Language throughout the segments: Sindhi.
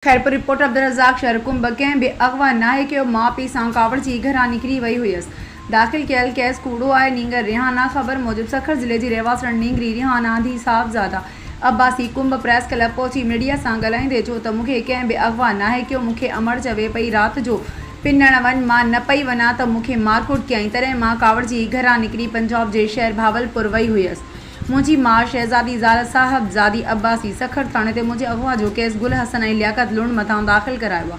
خيرپور، رپورٽ، عبدالرزاق شر، ڪنب، ڪنهن به اغوا ناهي ڪيو، ماء پيء سان ڪاوڙجي گهران نڪري وئي هيس، داخل ڪيل ڪيس ڪوڙو آهي، نينگر ريحانه خبر موجب سکر ضلعي جي رهواسڻ نينگري ريحانه ڌي صاحبزاده عباسي ڪنب پريس ڪلب پهچي ميڊيا سان ڳالهائيندي چيو ته مون کي ڪنهن به اغوا ناهي ڪيو، مون کي امڙ چوي پئي رات جو پنڻ وڃ، مان نه پئي وڃان ته مون کي مارڪوٽ ڪيائين، تڏهن مان ڪاوڙجي گهران نڪري پنجاب جي شهر بهاولپور وئي هيس. منهنجي ماء شهزادي زال صاحب زادي عباسي سکر ٿاڻي تي منهنجي اغوا جو ڪيس گل حسن ۽ لياقت لنڊ مٿان داخل ڪرايو آ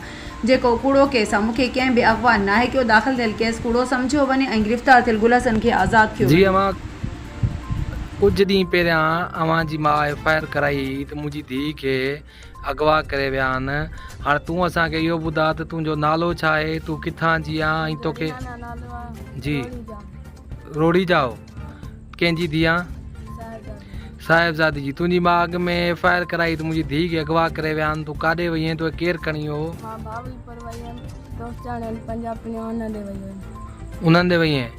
جيڪو ڪوڙو ڪيس آ مونکي ڪنهن به اغوا ناهي ڪيو داخل ٿيل ڪيس ڪوڙو سمجهيو وڃي ۽ گرفتار ٿيل گل حسن کي آزاد ڪيو جي وڃي. اوهان ڪجهه ڏينهن پهريان اوهان جي ماء ايف I R ڪرائي هئي ته منهنجي ڌيء کي اغوا ڪري ويا آهن هاڻ تون اسان کي اهو ٻڌاء ته تنهنجو نالو ڇا آهي تون ڪٿان جي آن ۽ توکي جي روهڙي جا هو ڪنهن جي ڌيء آن؟ صاحبزادي جي. تنهنجي ماء اڳ ۾ ايف I R ڪرائي ته منهنجي ڌيء کي اغوا ڪري ويا آهن، تون ڪاڏي وئي هئين، توکي ڪير کڻي ويو هو؟ مان بهاولپور وئي هيم، دوستياڻين پنجاپڻيون انهن ڏي وئي هيم. انهن ڏي وئي هئين؟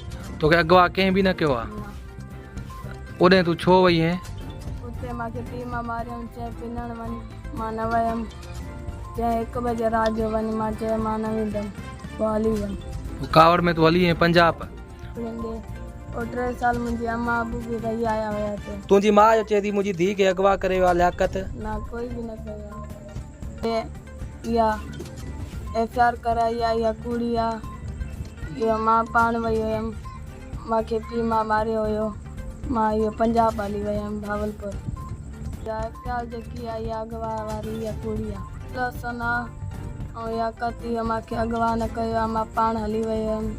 توکي اغوا ڪنهن به نه ڪيو آهي؟ نه. اوڏهين تون ڇو وئي هئين؟ اتي مان کي پيء ماء ماريائون، چيائين پنڻ وڃ، مان نه ويم. چيائين هڪ بجي رات جو وڃ، مان چيو مان نه ويندم، پوء هلي ويم. پوء ڪاوڙ ۾ تون هلي وئين پنجاب؟ ويندي پوء ٽي سال منهنجي امان ابو به رهي آيا هيا اتي. تنهنجي ماء جو چئي ٿي منهنجي ڌيء کي اغوا ڪري ويو آ لياقت. نه ڪوئي به نه ڪيو آ. اها ايف I R ڪرائي آ اها ڪوڙي آ اها مان پاڻ وئي هيم مان کي پيء ماء ماريو هيو مان اهو پنجاب هلي وئي هيم بهاولپور. اها ايف I R جيڪي آ اها اغوا واري اها ڪوڙي آ. لسن آ ۽ لياقت اهو مان کي اغوا نه ڪيو آ مان پاڻ هلي وئي هيم.